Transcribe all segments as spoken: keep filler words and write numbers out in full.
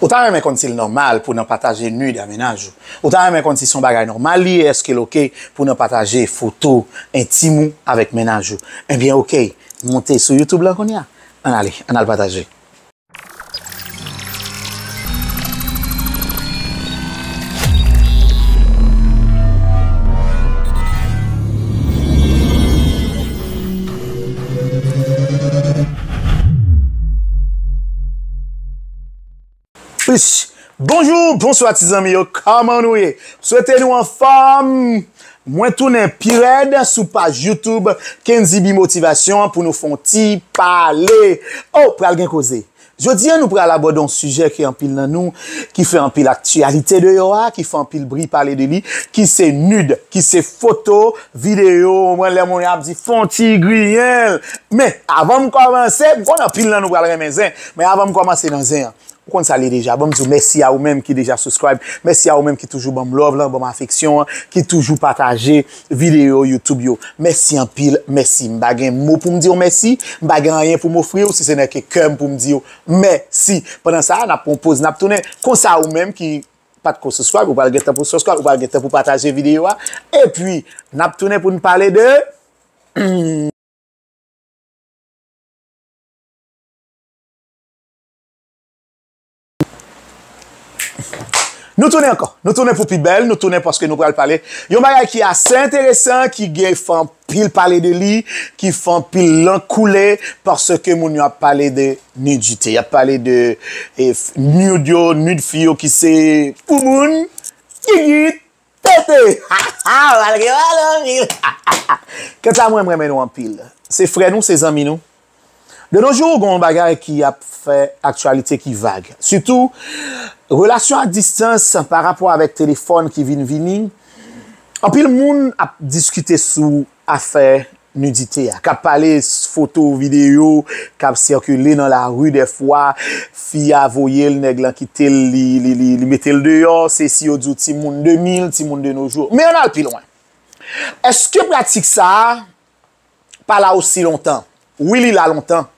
Ou ta renmen konn si l nòmal pou nan pataje nude a mennaj ou? Ou ta renmen konn si se yon bagay nòmal li ye? Èske l oke pou nan pataje foto entim ou avèk mennaj ou? Ebyen, oke, moute sou YouTube lan kounye a. Ann ale, ann al pataje. Ish! Bonjou, bonswa ti zanmi yo, kòman nou ye? Swete nou anfòm. Mwen tounen pi rèd sou paj YouTube Kenzy B Motivation pou nou fè yon ti pale. Oh, pral gen koze. Jodi a, nou pral abòde yon sijè ke anpil nan nou, ki fè anpil aktyalite deyò a, ki fè anpil bri pale de li, ki se nude, ki se foto, videyo, mwen lè moun ap di fè yon ti griyen l. Men, avan m kòmanse, m konnen anpil nan nou pral renmen zen, men avan m kòmanse nan zen an, ou konn sa l ye deja. Ban m di w mèsi a ou menm ki deja subscribe. Mèsi a ou menm ki toujou ban m love lan, ban m afeksyon an, ki toujou pataje videyo YouTube yo. Mèsi anpil, mèsi. M pa gen mo pou m di w mèsi, m pa gen anyen pou m ofri w, si se nè ke kè m pou m di w mèsi. Pandan sa a, n ap pran yon poz, n ap tounen. Konsa ou menm ki pa t ko subscribe, ou pral gen tan pou subscribe, ou pral gen tan pou pataje videyo a. Epi, n ap tounen pou n pale de Nou tounen ankò. Nou tounen pou pi bèl. Nou tounen paske nou pral pale yon bagay ki ase enteresan, ki gen fè anpil pale de li, ki fè anpil lang koule, paske moun yo ap pale de nidite. Y ap pale de eh, nude yo, nude fi yo ki se bouboun, gigit, tete. Malgre malè anpil. Kanta mwen, mwen renmen nou anpil. Se frè nou, se zanmi nou. De nos jours, gen yon bagay ki ap fè aktyalite ki vag. Sitou, relasyon a distans pa rapò avèk telefòn ki vin vini. Anpil moun ap diskite sou afè nidite a, k ap pale s- foto, videyo k ap sikile nan lari dèfwa, fi a voye l, nèg lan kite l, li, li, li, li mete l deyò, se si yo di w timoun de mil, timoun de nos jours. Men ann al pi lwen. Èske pratik sa a pa la osi lontan? Wi, li la lontan.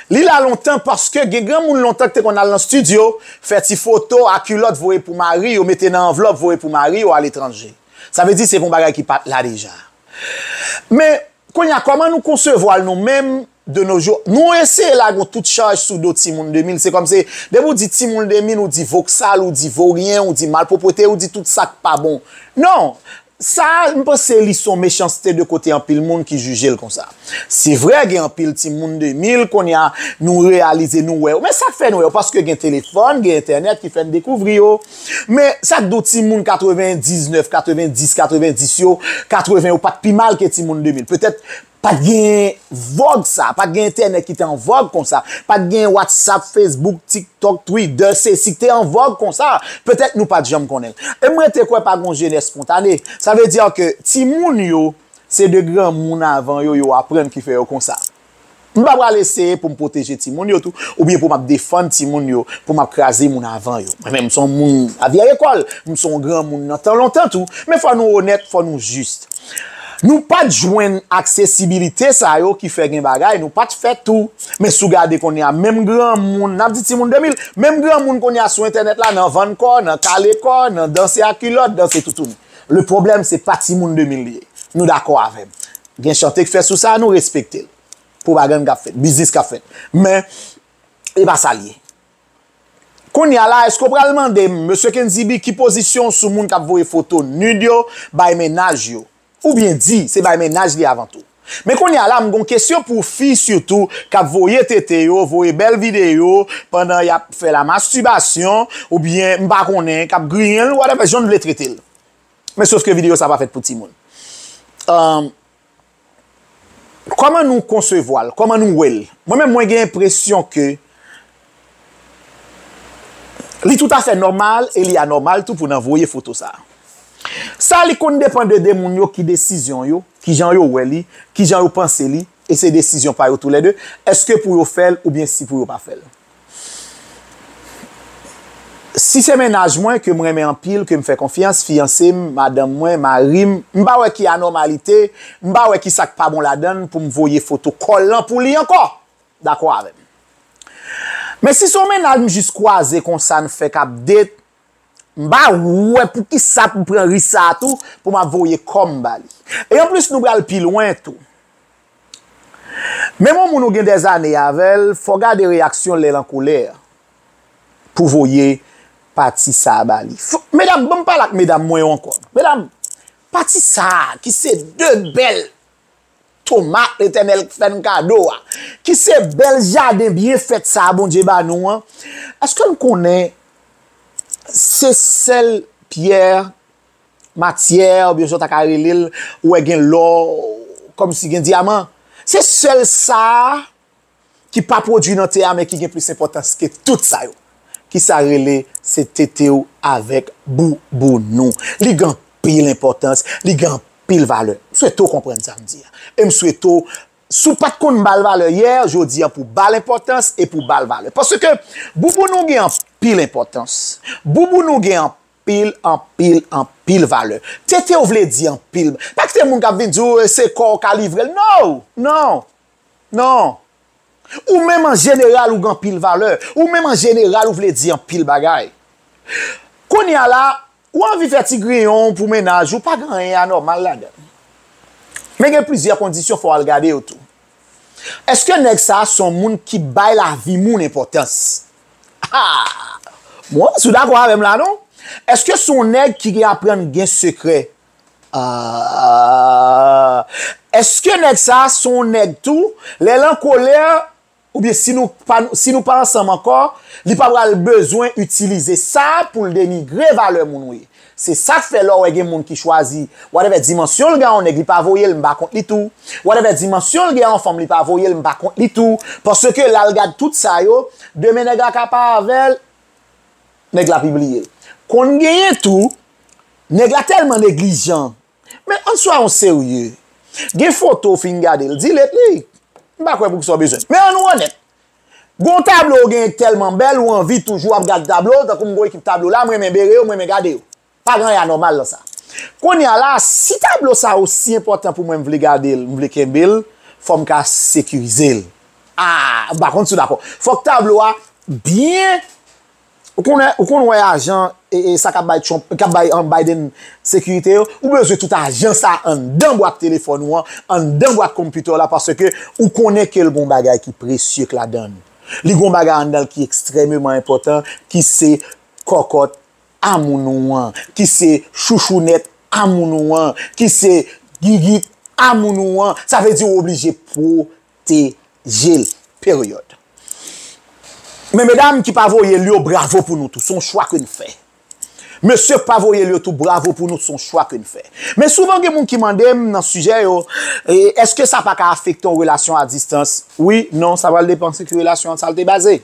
Li la lontan paske gen granmoun lontan ki te konn al nan estidyo, fè ti foto a kilòt voye pou mari yo, mete nan anvlòp voye pou mari yo aletranje. Sa vle di se yon bagay ki pa t la deja. Men, kounye a, kòman nou konsevwa l nou menm de nos jours? Nou eseye lage yon tout chaj sou do timoun de mil. Se kòmsi, depi w di timoun de mil, ou di voksal, ou di voryen, ou di malpwòpte, ou di tout sa k pa bon. Non! Sa, m panse li se yon mechanste de kote anpil moun ki jije l konsa. Se vre, gen anpil timoun de mil, kounye a, nou reyalize, nou wè yo. Men sa k fè nou wè yo, paske gen telefòn, gen entènèt ki fè n dekouvri yo. Men sa k di w timoun katrevendiznèf, katrevendis, katrevendis yo, katreven yo pa t pi mal ke timoun de mil. Petèt, pa t gen vòg sa, pa t gen entènèt ki te an vòg konsa, pa t gen WhatsApp, Facebook, TikTok, Twitter, se si ki te an vòg konsa. Petèt nou pa t janm konnen l. E mwen te kwè pa gen yon jenès spontane. Sa vle di ke timoun yo, se de granmoun avan yo, yo aprann ki fè yo konsa. M pa pral eseye pou m pwoteje timoun yo tou, oubyen pou m ap defann timoun yo, pou m ap kraze moun avan yo. Mwen menm, m se yon moun a vye lekòl, m se yon granmoun nan tan lontan tou, men fò nou onèt, fò nou jis. Nou pa t jwenn aksesibilite sa yo ki fè gen bagay, nou pa t fè tou. Men si w gade kounye a, menm granmoun, n ap di timoun de mil, menm granmoun kounye a sou entènèt la, nan vann kò, nan kale kò, nan danse a kilòt, danse toutouni. Le pwoblèm, se pa timoun de mil li ye. Nou dakò avè m. Gen chante k fèt sou sa, nou respekte l. Pwopagann k ap fèt, biznis k ap fèt. Men, e pa sa l ye. Kounye a la, èske w pral mande m, Mesye Kenzibi, ki pozisyon w sou moun k ap voye foto nude yo bay mennaj yo? Oubyen di, se bay mennaj li avan tou. Men kounye a la, m gon kesyon pou fi sitou k ap voye tete yo, voye bèl videyo pandan y ap fè la mastibasyon, oubyen m pa konnen, k ap griyen l, whatever, jan n vle trete l. Men sof ke videyo sa pa fèt pou timoun. Ahn, kòman nou konsevwa l? Kòman nou wè l? Mwen menm, mwen gen enpresyon ke li toutafè nòmal e li anòmal tou pou n anvoye foto sa a. Sa li konn depann de de moun yo ki desizyon yo, kijan yo wè li, kijan yo panse li, e se desizyon pa yo toulède, èske pou yo fè l oubyen si pou yo pa fè l. Si se mennaj mwen ke m renmen anpil, ke m fè konfyans, fiyanse m, madanm mwen, mari m, m pa wè ki anòmalite, m pa wè ki sa k pa bon ladan l pou m voye foto kò l lan pou li ankò. Dakò avè m. Men si se yon mennaj m jis kwaze konsa n fèk ap date, m pa wè poukisa pou m pran risk sa a tou pou m ap voye kò m ba li. E anplis nou pral pi lwen tou. Menm yon moun ou gen dèzane avè l, fò w gade reyaksyon l lè l an kolè pou voye pati sa a ba li. Fò, medam, ban m pale ak medam mwen yo ankò. Medam, pati sa a ki se de bèl tomat Letènèl fè n kado a, ki se bèl jaden byen fèt sa a Bondye ba nou an, èske n konnen se sèl pyè, matyè, oubyen jan w ta ka rele l, ou wè gen lò, kòmsi gen dyaman? Se sèl sa a ki pa pwodui nan tè a, men ki gen plis enpòtans ke tout sa yo. Ki sa rele se tete w avèk bouboun ou. Li gen anpil enpòtans, li gen anpil valè. M swete w konprann sa m di a. E m swete w, si w pa t konn ba l valè yè, jodi a pou w ba l enpòtans e pou w ba l valè. Paske bouboun ou gen anpil enpòtans. Bouboun ou gen anpil, anpil, anpil valè. Tete w vle di anpil. Pa kite moun k ap vin di w se kò w ka livre l. No! Non! Non! Ou menm an jeneral ou gen anpil valè. Ou menm an jeneral ou vle di anpil bagay. Kounye a la, ou anvi fè ti griyon pou mennaj ou, pa gen anyen anòmal ladan l. Men gen plizyè kondisyon fò w al gade yo tou. Èske nèg sa a se yon moun ki bay lavi moun enpòtans? Ha! Mwen, si w dakò avè m la, non? Èske se yon nèg ki gen aprann gen sekrè? Ah, èske nèg sa a se yon nèg tou, lè l an kolè, oubyen si nou pa, si nou pa ansanm ankò, li pa pral bezwen itilize sa pou l denigre valè moun ou ye? Se sa k fè lè w wè gen moun ki chwazi, whatever dimansyon l gen a yon nèg, li pa voye l, m pa kont li tou. Whatever dimansyon l gen a yon fanm, li pa voye l, m pa kont li tou. Paske lè l gad tout sa yo, demen nèg la ka pa avè l, nèg la pibliye l. Konn genyen tou, nèg la tèlman neglijan. Men ann swa yon serye. Gen foto w fin gade l, delete li. M pa kwè poukisa w bezwen. Men ann onèt. Gon tablo w genyen k tèlman bèl, ou anvi toujou ap gad tablo, tankou m gon ekip tablo la, m renmen bere yo, m renmen gade yo. Pa gen anyen anòmal nan sa. Kounye a la, si tablo sa a osi enpòtan pou mwen, m vle gade l, m vle kenbe l, fò m ka sekirize l. Ah, m pa konn si w dakò. Fòk tablo a byen Ou konn, ou konn wè ajan e, e sa k ap bay Trump, k ap bay, um, Biden sekirite yo, ou bezwen tout ajan sa anndan bwat telefòn ou an, anndan bwat konpitè w la, paske ou konnen ke l gon bagay ki presye k ladan l. Li gon bagay anndan l ki ekstrèmeman enpòtan, ki se kòkòt a moun ou an, ki se chouchounèt a moun ou an, ki se gigit a moun ou an. Sa vle di ou oblije pwoteje l. Peryòd. Men medam ki pa voye l yo, bravo pou nou tou. Se yon chwa ke n fè. Mesye k pa voye l yo tou, bravo pou nou, se yon chwa ke n fè. Men souvan gen moun ki mande m nan sijè yo, e, èske sa pa ka afekte yon relasyon a distans? Wi, non, sa pral depann sou ki relasyon an, sa l te baze.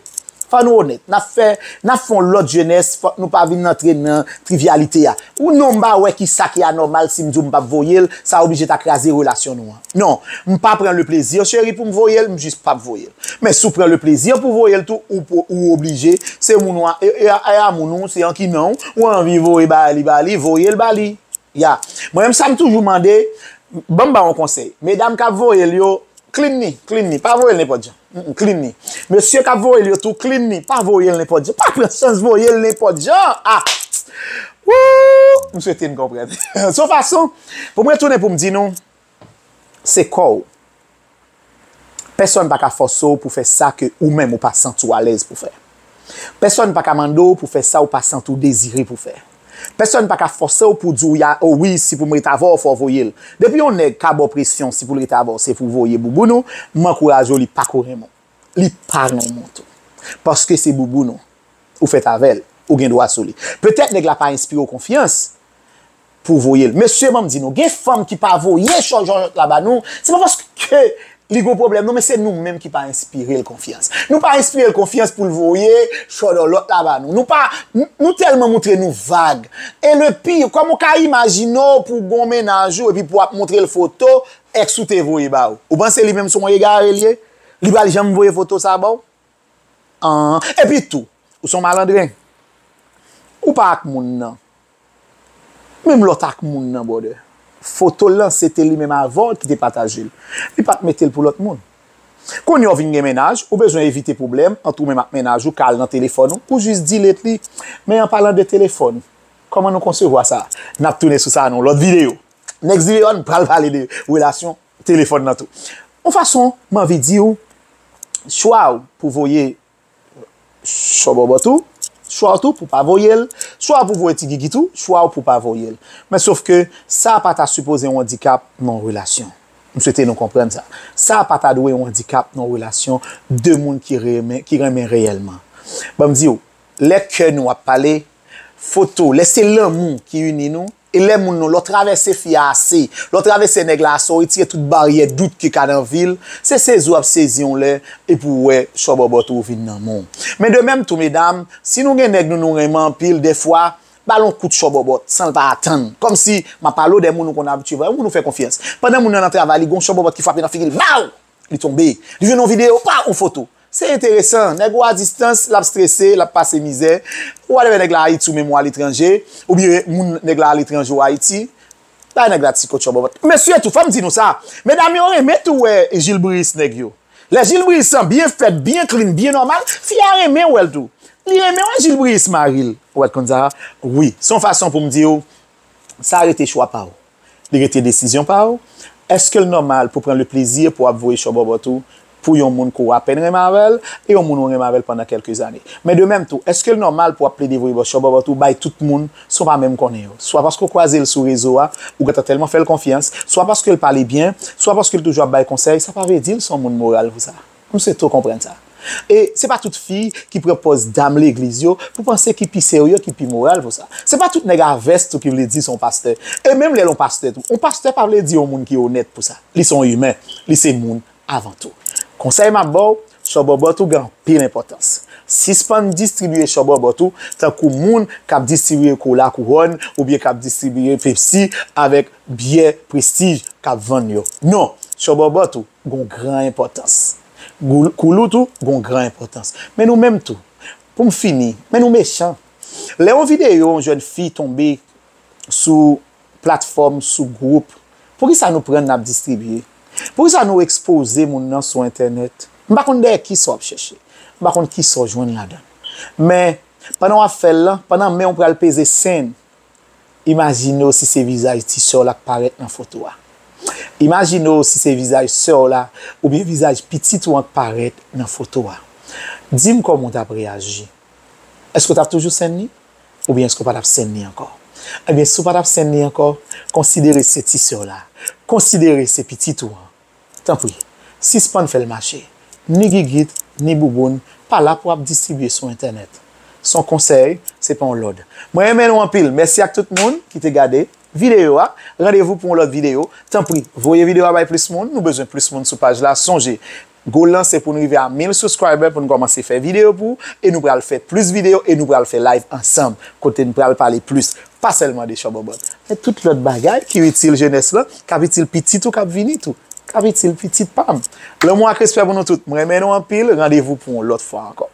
Fò nou onèt. N ap fè, n ap fè yon lòt jenès, fòk nou pa vin antre nan trivyalite a. Ou non, m pa wè ki sa ki anòmal si m di w m p ap voye l, sa oblije ta kraze relasyon nou an. Non, m pa pran le plezi, cheri, pou m voye l, m jis p ap voye l. Men si w pran le plezi pou voye l tou, ou, ou, ou oblije, se moun ou a, e, e, e a moun ou, se an ki non, ou anvi voye ba li, ba li, voye l ba li. Ya. Mwen menm sa m toujou mande, ban m ba w yon konsèy. Medam k ap voye l yo, clean li, clean li. Pa voye l nenpòt jan. Mm, mm, clean li. Mesye k ap voye l yo tou, clean li. Pa voye l nenpòt jan. Pa pran chans voye l nenpòt jan. Ah! Woo! M swete n konprann. Se yon fason, pou mwen tounen pou m di nou, se kò w. Pèsonn pa ka fòse w pou fè sa ke ou menm ou pa santi w alèz pou fè. Pèsonn pa ka mande w pou fè sa ou pa santi w dezire pou fè. Pèsonn pa ka fòse w pou di w ya, o wi, si pou m ret avè w, fò w voye l. Depi yon nèg ka ba w presyon si pou l ret avè w, se pou w voye bouboun ou, m ankouraje w, li pa ko renmen w. Li pa renmen w tou. Paske se bouboun ou. Ou fèt avè l. Ou gen dwa sou li. Petèt nèg la pa enspire w konfyans pou w voye l. Mesye, ban m di nou, gen fanm ki pa voye chòjòjòt la ba nou, se pa paske li gon pwoblèm, non, men se nou menm ki pa enspire l konfyans. Nou pa enspire l konfyans pou l voye chòdòlòt la ba nou. Nou pa, n-, nou tèlman moutre nou vag. E le pire, kòman w ka imajine w pou w gon mennaj ou epi pou w ap moutre l foto èks ou te voye ba w? Ou panse li menm se yon egare l ye? Li pral janm voye foto sa ba w? An, epi tou, ou se yon malandren. Ou pa ak moun nan. Menm lè w t ak moun nan, brother. Foto l lan, se te li menm avè w ki te pataje l. Li pa t mete l pou lòt moun. Kounye a w vin gen mennaj, ou bezwen evite pwoblèm ant ou menm ak mennaj ou k al nan telefòn ou, ou jis delete li. Men an palan de telefòn, kòman nou konsevwa sa? N ap tounen sou sa nan yon lòt videyo. Next videyo a, nou pral pale de relasyon telefòn nan tou. Yon fason, m anvi di w, chwa w pou voye chòbòbòt ou, chwa w tou pou pa voye l, chwa w pou voye ti gigit ou, chwa w pou pa voye l. Men sof ke sa pa ta sipoze yon andikap nan yon relasyon. M swete nou konprann sa. Sa pa ta dwe yon andikap nan yon relasyon de moun ki renmen, ki renmen reyèlman. Ban m di w, lè kè nou ap pale, foto, lè se lanmou ki ini nou, e lè moun nou, lè w travèse fi a ase, lè w travèse nèg la ase, w retire tout baryè dout ki ka nan vi l, se sezi w ap sezi yon lè, epi w wè chòbòbòt ou vin nan men w. Men de menm tou, medam, si nou gen nèg nou, nou renmen anpil, dèfwa, ba l yon kout chòbòbòt, san l pa atann. Kòmsi, m ap pale w de moun ou konn abitye, yon moun ou fè konfyans. Pandan moun nan nan travay, li gen yon chòbòbòt ki frape nan figi l, vaw! Li tonbe. Li jwenn yon videyo, pa yon foto. Se enteresan. Nèg ou a distans, l ap strese, l ap pase mizè. Ou whatever, nèg la Ayiti ou menm ou aletranje, oubyen moun nèg la aletranje ou Ayiti, bay nèg la ti kout chòbòbòt. Mesye tou, fò m di nou sa. Medam yo renmen tou wè jilbris nèg yo. Lè jilbris lan byen fèt, byen clean, byen nòmal, fi a renmen wè l tou. Li renmen wè jilbris mari l. Ou wè konn sa? Wi. Se yon fason pou m di w, sa rete chwa pa w. Li rete desizyon pa w. Èske l nòmal pou pran le plezi pou w ap voye chòbòbòt ou pou yon moun ke w apèn renmen avè l e yon moun ou renmen avè l pandan kèlke zane? Men de menm tou, èske l nòmal pou w ap plede voye bò chòbòbòt ou bay tout moun san w pa menm konnen yo? Swa paske w kwaze l sou rezo a, ou gentan tèlman fè l konfyans, swa paske l pale byen, swa paske l toujou ap bay konsèy, sa pa vle di l se yon moun moral pou sa. M swete w konprann sa. E se pa tout fi ki pran pòz dam legliz yo pou panse ki pi serye, ki pi moral pou sa. Se pa tout nèg a vès tou ki vle di se yon pastè. E menm lè l yon pastè tou, yon pastè pa vle di yon moun ki onèt pou sa. Li se yon imen, li se moun avan tou. Konsèy m ap ba w, chòbòbòt ou gen anpil enpòtans. Sispann distribiye chòbòbòt ou tankou moun k ap distribiye kola kouwòn oubyen k ap distribiye Pepsi avèk byè Prestige k ap vann yo. Non, chòbòbòt ou gon gran enpòtans. Goul-, koulout ou gon gran enpòtans. Men nou menm tou, pou m fini, men nou mechan. Lè yon videyo yon jèn fi tonbe sou platfòm, sou gwoup, poukisa nou pran n ap distribiye? Poukisa nou ekspoze moun nan sou entènèt? M pa konn dèyè kisa w ap chèche. M pa konn kisa w jwenn ladan. Men, pandan w ap fè l lan, pandan men w pral peze send, imajine w si se vizaj ti sè w la k parèt nan foto a. Imajine w si se vizaj sè w la oubyen vizaj pitit ou an k parèt nan foto a. Di m kòman w t ap reyaji. Èske w t ap toujou send li? Oubyen èske w pa t ap send li ankò? Ebyen, si w pa t ap send li ankò, konsidere se ti sè w la. Konsidere se pitit ou an. Tanpri, sispann fè l mache. Ni gigit, ni bouboun, pa la pou ap distribiye sou entènèt. Se yon konsèy, se pa yon lòd. Mwen renmen nou anpil. Mèsi ak tout moun ki te gade videyo a. Randevou pou yon lòt videyo. Tanpri, voye videyo a bay plis moun. Nou bezwen plis moun sou paj la. Sonje, goal lan se pou n rive a mil subscriber pou n kòmanse fè videyo pou ou. E nou pral fè plis videyo e nou pral fè live ansanm. Kote n pral pale plis. Pa sèlman de chòbòbòt. Men tout lòt bagay ki itil jenès lan, k ap itil pitit ou k ap vini tou. K ap itil pitit pa m. Lanmou ak respè pou nou tout. Mwen renmen nou anpil. Randevou pou yon lòt fwa ankò.